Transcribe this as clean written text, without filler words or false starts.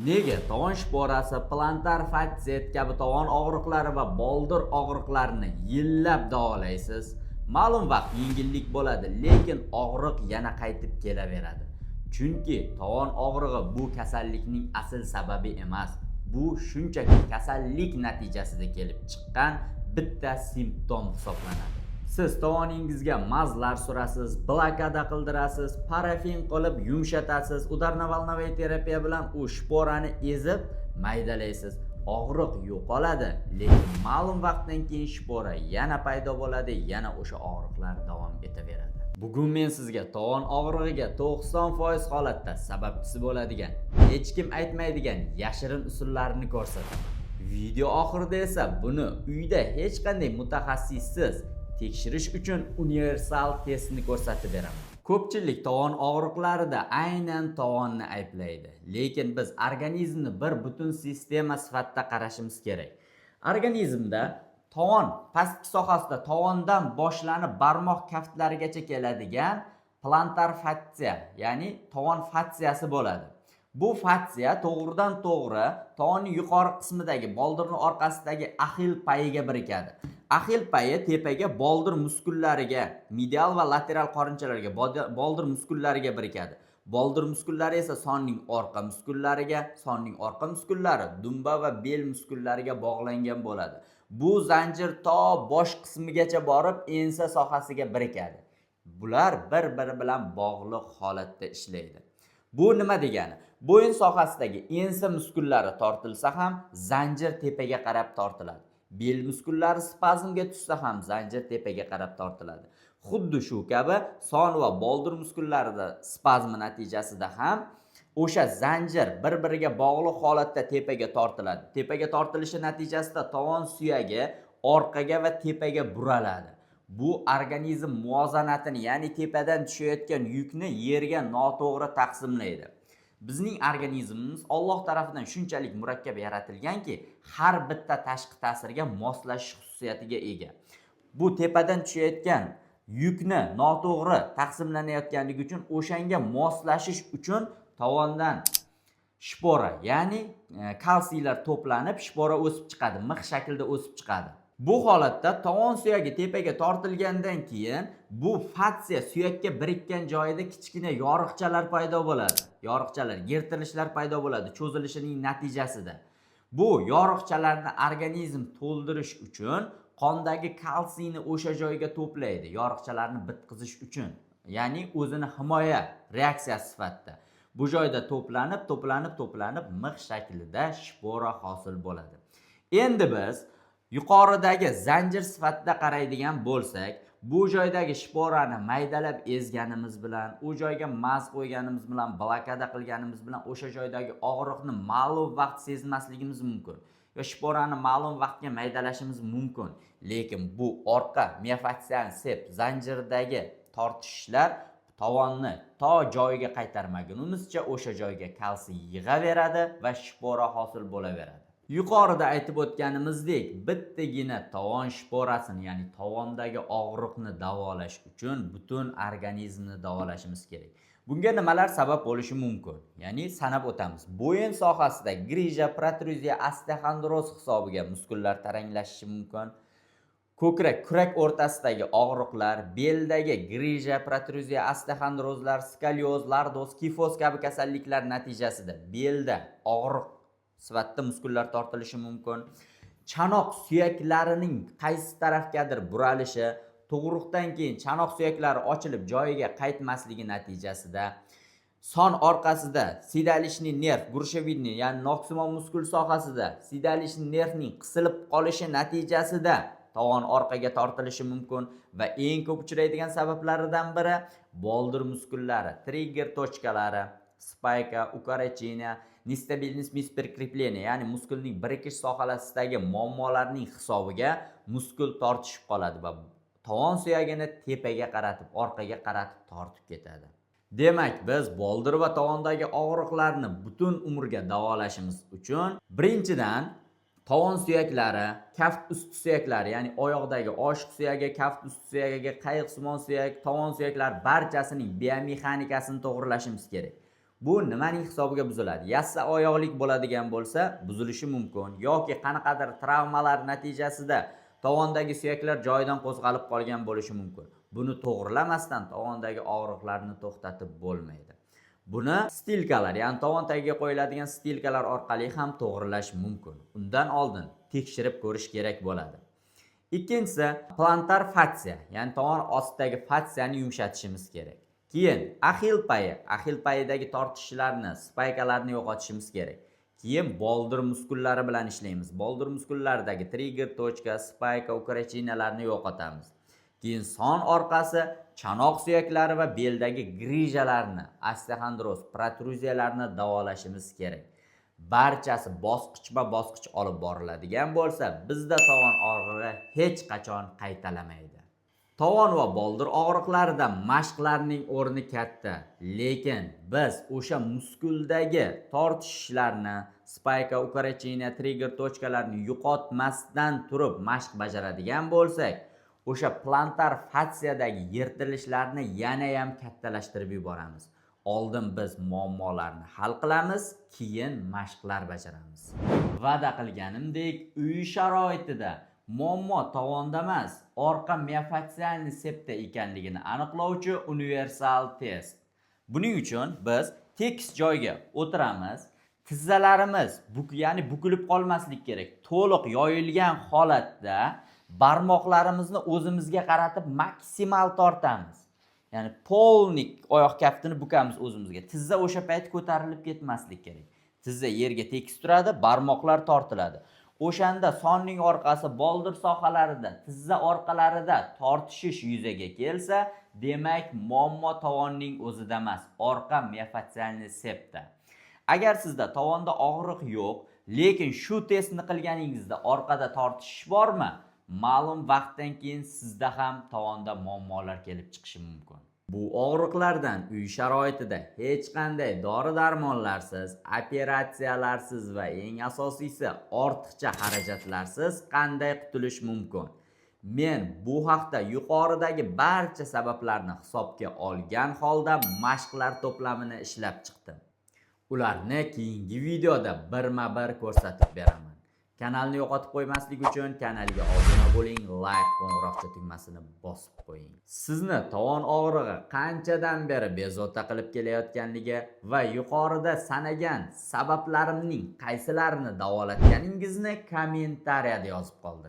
Nega tovon shporasi, plantar fassit kabi tovon og'riqlari va boldir og'riqlarini yillab davolaysiz? Ma'lum vaqt yengillik bo'ladi, lekin og'riq yana qaytib kelaveradi. Chunki tovon og'rig'i bu kasallikning asl sababi emas. Bu shunchaki kasallik natijasida kelib chiqqan bitta simptom hisoblanadi. Siz tovoningizga мазь lar surasiz, blokada qildirasiz, parafin qilib yumshatasiz, ударно-волновая terapiya bilan u shporani ezib maydalaysiz. Og'riq yo'qoladi, lekin ma'lum vaqtdan keyin shpora yana paydo bo'ladi, yana o'sha og'riqlar davom etaveradi. Bugun men sizga tovon og'rig'iga 90% holatda sababchisi bo'ladigan, hech kim aytmaydigan yashirin usullarni ko'rsataman. Video oxirida esa buni uyda hech qanday mutaxassissiz tekshirish uchun universal testni ko'rsatib beraman. Ko'pchilik tovon og'riqlarida aynan tovonni ayblaydi, lekin biz organizmni bir butun sistema sifatida qarashimiz kerak. Organizmda tovon pastki sohasida, tovondan boshlanib barmoq kaftlarigacha keladigan plantar fatsiya, ya'ni tovon fatsiyasi bo'ladi. Bu fatsiya to'g'ridan to'g'ri tovonning yuqori qismidagi boldirni orqasidagi axil payiga birikadi. Axil payi tepaga boldir muskullariga, medial va lateral qorinchalarga, boldir muskullariga birikadi. Boldir muskullari esa sonning orqa muskullariga, sonning orqa muskullari dumba va bel muskullariga bog'langan bo'ladi. Bu zanjir to bosh qismigacha borib, ensa sohasiga birikadi. Bular bir biri bilan bog'liq holatda ishlaydi. Bu nima degani? Bo'yin sohasidagi ensa muskullari tortilsa ham, zanjir tepaga qarab tortiladi. Bel muskullari spazmga tushsa ham, zanjir tepaga qarab tortiladi. Xuddi shu kabi son va boldir muskullarida spazmi natijasida ham o'sha zanjir bir biriga bog'liq holatda tepaga tortiladi. Tepaga tortilishi natijasida tovon suyagi orqaga va tepaga buraladi. Bu organizm muvozanatini, ya'ni tepadan tushayotgan yukni yerga noto'g'ri taqsimlaydi. Bizning organizmimiz Olloh tarafidan shunchalik murakkab yaratilganki, har bitta tashqi ta'sirga moslashish xususiyatiga ega. Bu tepadan tushayotgan yukni noto'g'ri taqsimlanayotganligi uchun, o'shanga moslashish uchun tovondan shpora, ya'ni kalsiylar to'planib, shpora o'sib chiqadi, mix shaklida o'sib chiqadi. Bu holatda tovon suyagi tepaga tortilgandan keyin bu fatsiya suyakka birikkan joyida kichkina yoriqchalar paydo bo'ladi. Yoriqchalar, yirtilishlar paydo bo'ladi cho'zilishining natijasida. Bu yoriqchalarni organizm to'ldirish uchun qondagi kalsiyni o'sha joyga to'playdi, yoriqchalarni bitqizish uchun, ya'ni o'zini himoya reaksiyasi sifatida. Bu joyda to'planib, to'planib, to'planib, mix shaklida shpora hosil bo'ladi. Endi biz yuqoridagi zanjir sifatida qaraydigan bo'lsak, bu joydagi shporani maydalab ezganimiz bilan, u joyga мазь qo'yganimiz bilan, blokada qilganimiz bilan o'sha joydagi og'riqni ma'lum vaqt sezmasligimiz mumkin yo shporani ma'lum vaqtga maydalashimiz mumkin. Lekin bu orqa миофасциальный цепь zanjiridagi tortishishlar tovonni to joyiga qaytarmagunimizcha o'sha joyga kalsiy yig'averadi va shpora hosil bo'laveradi. Yuqorida aytib o'tganimizdek, bittagina tovon shporasini, ya'ni tovondagi og'riqni davolash uchun butun organizmni davolashimiz kerak. Bunga nimalar sabab bo'lishi mumkin? Ya'ni sanab o'tamiz. Bo'yin sohasida грыжа, protruziya, osteoxondroz hisobiga muskullar taranglashishi mumkin. Ko'krak, kurak o'rtasidagi og'riqlar, beldagi грыжа, protruziya, osteoxondrozlar, skolioz, lordoz, kifoz kabi kasalliklar natijasida belda og'riq sifatida muskullar tortilishi mumkin. Chanoq suyaklarining qaysi tarafgadir buralishi, tug'ruqdan keyin chanoq suyaklari ochilib joyiga qaytmasligi natijasida, son orqasida седалищный nerv, грушевидный, ya'ni noksimon muskul sohasida седалищный nervning qisilib qolishi natijasida tovon orqaga tortilishi mumkin va eng ko'p uchraydigan sabablaridan biri boldir muskullari, триггер точка lari, спайка, укорочение, нестабильность мест прикрепления, ya'ni muskulning birikish sohasidagi muammolarning hisobiga muskul tortishib qoladi va tovon suyagini tepaga qaratib, orqaga qaratib tortib ketadi. Demak, biz boldir va tovondagi og'riqlarni butun umrga davolashimiz uchun birinchidan tovon suyaklari, kaft usti suyaklari, ya'ni oyoqdagi oshiq suyagi, kaft usti suyagiga qayiqsimon suyak, tovon suyaklari barchasining biomexanikasini to'g'rilashimiz kerak. Bu nimaning hisobiga buziladi? Yassa oyoqlik bo'ladigan bo'lsa, buzilishi mumkin yoki qanaqadir travmalar natijasida tovondagi suyaklar joyidan qo'zg'alib qolgan bo'lishi mumkin. Buni to'g'rilamasdan tovondagi og'riqlarni to'xtatib bo'lmaydi. Buni стелька lar, ya'ni tovon tagiga qo'yiladigan стелька lar orqali ham to'g'rilash mumkin. Undan oldin tekshirib ko'rish kerak bo'ladi. Ikkinchisi plantar fatsiya, ya'ni tovon ostidagi fatsiyani yumshatishimiz kerak. Keyin axil payi, axil payidagi tortishishlarni, спайка larni yo'qotishimiz kerak. Keyin boldir muskullari bilan ishlaymiz. Boldir muskullaridagi триггер точка, спайка, укорочения larni yo'qotamiz. Keyin son orqasi, chanoq suyaklari va beldagi грыжа larni, osteoxondroz, protruziyalarni davolashimiz kerak. Barchasi bosqichma-bosqich olib boriladigan bo'lsa, bizda tovon og'rig'i hech qachon qaytalamaydi. Tovon va boldir og'riqlarida mashqlarning o'rni katta, lekin biz o'sha muskuldagi tortishishlarni, спайка, укорочения, триггер точка larni yo'qotmasdan turib mashq bajaradigan bo'lsak, o'sha plantar fatsiyadagi yirtilishlarni yanayam kattalashtirib yuboramiz. Oldin biz muammolarni hal qilamiz, keyin mashqlar bajaramiz. Va'da qilganimdek, uy sharoitida muammo tovonda emas, orqa миофасциальный цепь da ekanligini aniqlovchi universal test. Buning uchun biz tekis joyga o'tiramiz. Tizzalarimiz ya'ni bukilib qolmaslik kerak. To'liq yoyilgan holatda barmoqlarimizni o'zimizga qaratib maksimal tortamiz. Ya'ni полный oyoq kaftini bukamiz o'zimizga. Tizza o'sha payt ko'tarilib ketmaslik kerak. Tizza yerga tekis turadi, barmoqlar tortiladi. O'shanda sonning orqasi, boldir sohalarida, tizza orqalarida tortishish yuzaga kelsa, demak, muammo tovonning o'zida emas, orqa миофасциальный цепь da. Agar sizda tovonda og'riq yo'q, lekin shu testni qilganingizda orqada tortishish bormi? Ma'lum vaqtdan keyin sizda ham tovonda muammolar kelib chiqishi mumkin. Bu og'riqlardan uy sharoitida hech qanday dori-darmonlarsiz, operatsiyalarsiz va eng asosiysi ortiqcha xarajatlarsiz qanday qutulish mumkin? Men bu haqda yuqoridagi barcha sabablarni hisobga olgan holda mashqlar to'plamini ishlab chiqdim. Ularni keyingi videoda birma-bir ko'rsatib beraman. Kanalni yo'qotib qo'ymaslik uchun kanalga obuna bo'ling, layk, qo'ng'iroqcha tugmasini bosib qo'ying. Sizni tovon og'rig'i qanchadan beri bezovta qilib kelayotganligi va yuqorida sanagan sabablarimning qaysilarini davolatganingizni kommentariyada yozib qoldiring.